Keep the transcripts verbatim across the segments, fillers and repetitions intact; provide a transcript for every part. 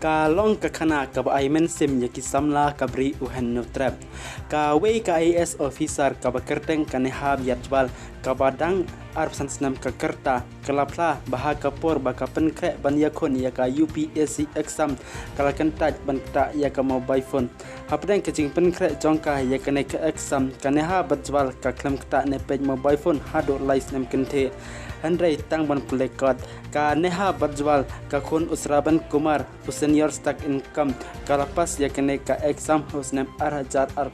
Ka long ka khana kaba ai mynsiem ïa ki samla ka bri u Hynñiewtrep. Kawei ka I A S officer kaba kyrteng ka Neha Baijwal kaba dang arphew san snem ka rta, ka la phla ba ha ka por ba ka pynkhreh ban ïakhun ïa ka U P S C exam, ka la kyntait ban ktah ïa ka mobile phone. Hapdeng ka jingpynkhreh jong ka ïa kane ka exam, ka Neha Baijwal ka khlem ktah ne peit mobile phone haduh lai snem kynthih. Hynrei tang ban pule kot, ka Neha Baijwal, ka khun u Shravan Kumar, u senior staff income, ka la pass ïa kane ka exam ha u snem ar hajar ar.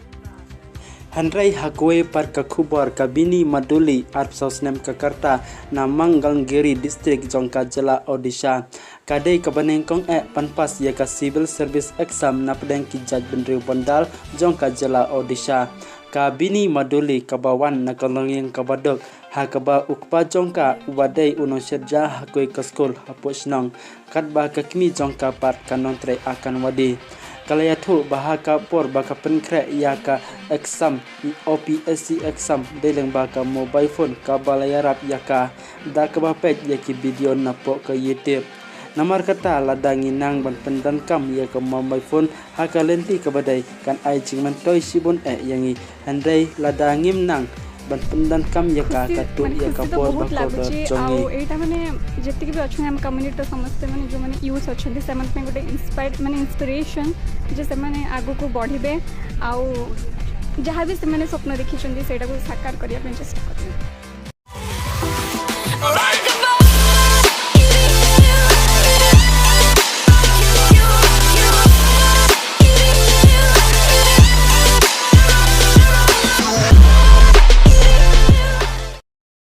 Hynrei ha kawei pat ka khubor, ka Bini Maduli, arphew saw snem ka rta, na Mangalagiri district jong ka jylla Odisha, ka dei kaba nyngkong eh ban pass ïa ka civil service exam napdeng ki jaitbynriew Bandal jong ka jylla Odisha. Ka Bini Maduli kaba wan na ka longïing kaba duk, ha kaba u kpa jong ka uba dei u nongsynshar ha kawei ka skul hapoh shnong, katba ka kmie jong ka pat ka nongtrei Anganwadi, ka la ïathuh ba ha ka por ba ka pynkhreh ïa ka exam, O P S C exam, dei lyngba ka mobile phone kaba la ïarap ïa ka da kaba peit ïa ki video napoh ka YouTube. Namar kata, lada ngi nang ban pyndonkam ïa ka mobile phone ha ka lynti kaba dei, kan ai jingmyntoi shibun eh ïa ngi. Hynrei lada ngim nang ban pyndonkam ïa ka, ka tuh ïa ka por ba kordor jong ngi. ଏଇଟା ମାନେ ଯେତିକି ବି ଅଛନ୍ତି ଆମ କମ୍ୟୁନିଟିର ସମସ୍ତେ, ମାନେ ଯୋଉମାନେ ୟୁଥ୍ ଅଛନ୍ତି, ସେମାନେ ପାଇଁ ଗୋଟେ ଇନ୍ସପାୟାର, ମାନେ ଇନ୍ସପିରେସନ୍, ଯେ ସେମାନେ ଆଗକୁ ବଢ଼ିବେ, ଆଉ ଯାହା ବି ସେମାନେ ସ୍ୱପ୍ନ ଦେଖିଛନ୍ତି ସେଇଟାକୁ ସାକାର କରିବା ପାଇଁ ଚେଷ୍ଟା କରିବେ।